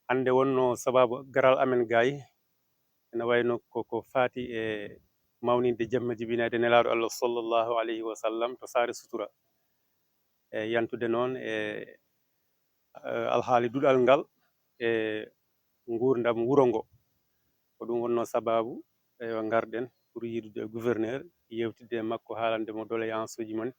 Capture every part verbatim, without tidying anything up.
Hannde wonnoo sabaabu garal amen gaay, ene wayno ko ko faati e mawninde jemma jibinaade Nelaaɗo Allah sallallahu alayhi wa sallam to Saare Sutura. E yantude noon e, eh, alhaali duɗal ngal e nguurndam wuro ngo. Ko ɗum wonnoo sabaabu, eywa, ngarɗen pour yiidude e gouverneur, yeewtidde e makko, haalande mo doléance uji mon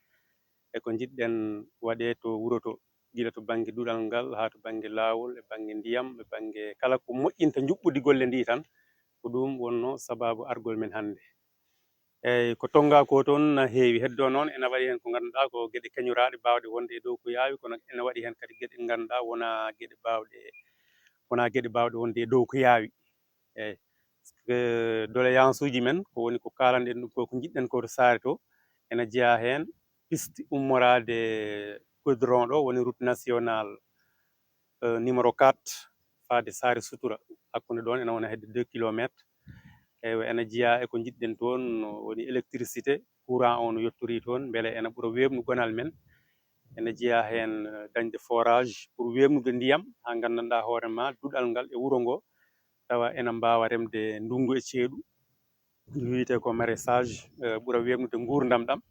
e ko njiɗɗen waɗee to wuro to, gila to bannge duɗal ngal haa to bannge laawol, e bannge ndiyam, e bannge kala ko moƴƴinta njuɓɓudi golle ndi tan. Ko ɗum wonnoo sabaabu argol men hannde. Eeyi, ko tonngaa ko toon na heewi. Heddoo noon, ena waɗi heen ko ngannduɗaa ko geɗe keñoraaɗe baawɗe wonde e dow ko yaawi, kono ena waɗi heen kadi geɗe ngannduɗaa wonaa geɗe baawɗe, wonaa geɗe baawɗe wonde e dow ko yaawi. Eeyi, parce que doléance uji men, ko woni ko kaalanɗen ɗum ko, ko njiɗɗen ko to Saare to, ena jeyaa heen piste ummoraade goudron ɗo, woni route nationale, eh, numéro quatre, faade Saare Sutura. Hakkunde ɗoon ena wona hedde deux kilomètres. Eywa, ena jeyaa e ko njiɗɗen toon, no woni électricité, courant o no yottorii toon, mbele ena ɓura weeɓnu gonal men. Ena jeyaa heen, eh, dañde forage pour weeɓnude ndiyam, haa nganndanɗaa hoore ma duɗal ngal e wuro ngo, tawa ena mbaawa remde ndunngu e ceeɗu. Ndu wiyetee ko maraîchage, eh, ɓura weeɓnude nguurndam ɗam.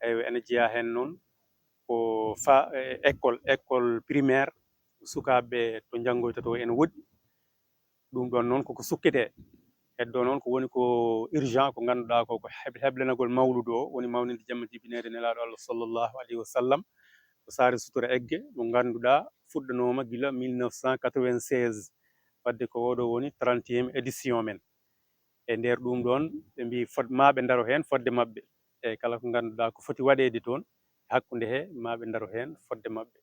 Eywa, ena jeyaa heen noon ko fa-, eh, école, école primaire, sukaaɓe to njanngoyta to ene woɗɗi. Ɗum ɗoon noon koko sukketee. Heddoo noon ko woni ko urgent, ko ngannduɗaa ko, ko heb-, heblenagol mawludu o, woni mawninde jemma jibineede Nelaaɗo Allah sallallahu alayhi wa sallam, ko Saare Sutura Egge, mo ngannduɗaa fuɗɗanooma gila mille neuf cent quatre-vingt-seize, fadde ko oɗo woni trentième édition men. E nder ɗum ɗoon, ɓe mbii fod-, maa ɓe ndaro heen fodde maɓɓe. E kala ko ngannduɗaa ko foti waɗeede toon, e hakkunde he, maa ɓe ndaro heen fodde maɓɓe.